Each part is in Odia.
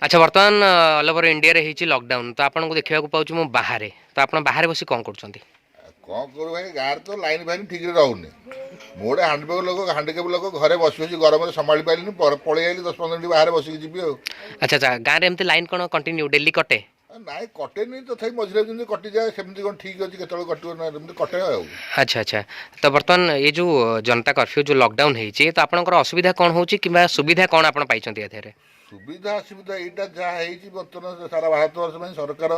ଆଚ୍ଛା, ବର୍ତ୍ତମାନ ଅଲ୍ ଓଭର ଇଣ୍ଡିଆରେ ହେଇଛି ଲକଡାଉନ୍, ତ ଆପଣଙ୍କୁ ଦେଖିବାକୁ ପାଉଛି ମୁଁ ବାହାରେ। ତ ଆପଣ ବାହାରେ ବସି କ'ଣ କରୁଛନ୍ତି? ଆଉ କ'ଣ କରୁ ଭାଇ, ଗାଁରେ ତ ଲାଇନ୍ ଫାଇନ୍ ଠିକ୍ରେ ରହୁନି। ମୁଁ ଗୋଟେ ହ୍ୟାଣ୍ଡିକ୍ୟାପ୍ ଲୋକ, ହ୍ୟାଣ୍ଡିକ୍ୟାପ୍ ଲୋକ, ଘରେ ବସି ବସି ଗରମରେ ସମ୍ଭାଳି ପାରିଲିନି, ପଳେଇ ଆଇଲି। 10-15 ମିନିଟ୍ ବାହାରେ ବସିକି ଯିବି ଆଉ। ଆଚ୍ଛା, ଗାଁରେ ଏମିତି ଲାଇନ୍ କ'ଣ କଣ୍ଟିନ୍ୟୁ ଡେଲି କଟେ? ନାଇଁ, କଟେନି। ତଥାପି ମଝିରେ ଯେମିତି କଟିଯାଏ। ସେମିତି କ'ଣ ଠିକ୍ ଅଛି, କେତେବେଳେ କଟିବ ନା, ଏମିତି କଟେ ଆଉ। ଆଚ୍ଛା, ତ ବର୍ତ୍ତମାନ ଏ ଯେଉଁ ଜନତା କର୍ଫ୍ୟୁ, ଯେଉଁ ଲକଡାଉନ୍ ହେଇଛି, ତ ଆପଣଙ୍କର ଅସୁବିଧା କ'ଣ ହେଉଛି କିମ୍ବା ସୁବିଧା କ'ଣ ଆପଣ ପାଇଛନ୍ତି ୟା ଦେହରେ? ସୁବିଧା ଅସୁବିଧା, ଏଇଟା ଯାହା ହେଇଛି ବର୍ତ୍ତମାନ ସାରା ଭାରତବର୍ଷ ପାଇଁ, ସରକାର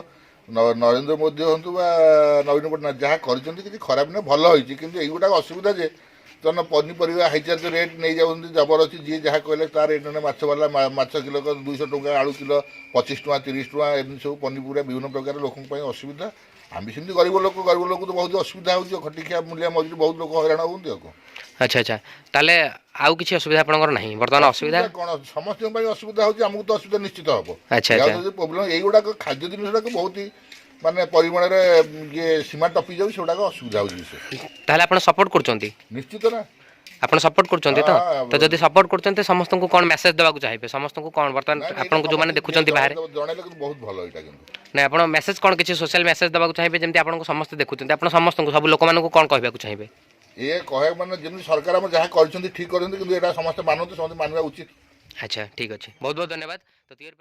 ନରେନ୍ଦ୍ର ମୋଦି ହୁଅନ୍ତୁ ବା ନବୀନ ପଟ୍ଟନାୟକ, ଯାହା କରିଛନ୍ତି କିଛି ଖରାପ ନୁହେଁ, ଭଲ ହେଇଛି। କିନ୍ତୁ ଏଇଗୁଡ଼ାକ ଅସୁବିଧା ଯେ ତମେ ପନିପରିବା ହାଇଚାର୍ଜ ରେଟ୍ ନେଇଯାଉଛନ୍ତି ଜବର ଅଛି। ଯିଏ ଯାହା କହିଲେ ତା ରେଟ୍ ନେଲେ। ମାଛବାଲା ମାଛ କିଲୋ 200 ଟଙ୍କା, ଆଳୁ କିଲୋ 25 ଟଙ୍କା, 30 ଟଙ୍କା, ଏମିତି ସବୁ ପନିପରିବା ବିଭିନ୍ନ ପ୍ରକାର ଲୋକଙ୍କ ପାଇଁ ଅସୁବିଧା। ଆମେ ସେମିତି ଗରିବ ଲୋକ, ଗରିବ ଲୋକ ତ ବହୁତ ଅସୁବିଧା ହେଉଛି। ଖଟିଖିଆ, ମୂଲିଆ ମଜୁରୀ, ବହୁତ ଲୋକ ହଇରାଣ ହୁଅନ୍ତି ଆଉ କ'ଣ। ଆଚ୍ଛା, ତାହେଲେ ଆଉ କିଛି ଅସୁବିଧା ଆପଣଙ୍କର ନାହିଁ ବର୍ତ୍ତମାନ? ଅସୁବିଧା କ'ଣ, ସମସ୍ତଙ୍କ ପାଇଁ ଅସୁବିଧା ହେଉଛି, ଆମକୁ ତ ଅସୁବିଧା ନିଶ୍ଚିତ ହେବ। ଆଚ୍ଛା। ପ୍ରୋବ୍ଲେମ୍ ଏଇଗୁଡ଼ାକ, ଖାଦ୍ୟ ଜିନିଷ ଗୁଡ଼ାକ ବହୁତ ମାନେ ପରିମାଣରେ ଇଏ ସୀମା ଟପି ଯାଉଛି, ସେଗୁଡ଼ାକ ଅସୁବିଧା ହେଉଛି ବିଶେଷ। ତାହେଲେ ଆପଣ ସପୋର୍ଟ କରୁଛନ୍ତି? ନିଶ୍ଚିତ ନା। ଆପଣ ସପୋର୍ଟ କରୁଛନ୍ତି ତ? ହଁ। ତ ଯଦି ସପୋର୍ଟ କରୁଛନ୍ତି, ସମସ୍ତଙ୍କୁ କ'ଣ ମେସେଜ ଦେବାକୁ ଚାହିଁବେ? ସମସ୍ତଙ୍କୁ କ'ଣ ବର୍ତ୍ତମାନ ନାଇଁ, ନାଇଁ, ଆପଣଙ୍କୁ ଯେଉଁମାନେ ସମସ୍ତେ ଦେଖୁଛନ୍ତି ବାହାରେ ଜଣେଇଲେ କିନ୍ତୁ ବହୁତ ଭଲ ଏଇଟା କିନ୍ତୁ। ନାଇଁ, ଆପଣ ମେସେଜ କ'ଣ କିଛି ସୋସିଆଲ ମେସେଜ ଦେବାକୁ ଚାହିଁବେ? ଯେମିତି ଆପଣଙ୍କୁ ସମସ୍ତେ ଦେଖୁଛନ୍ତି, ଆପଣ ସମସ୍ତଙ୍କୁ, ସବୁ ଲୋକମାନଙ୍କୁ କ'ଣ କହିବାକୁ ଚାହିଁବେ? ଇଏ କହିବାକୁ ମାନେ ଯେମିତି ସରକାର ଆମର ଯାହା କରିଛନ୍ତି ଠିକ୍ କରିଛନ୍ତି, କିନ୍ତୁ ଏଇଟା ସମସ୍ତେ ମାନନ୍ତୁ, ସମସ୍ତେ ମାନିବା ଉଚିତ। ଆଚ୍ଛା, ଠିକ୍ ଅଛି, ବହୁତ ବହୁତ ଧନ୍ୟବାଦ। ତ ତିଆରି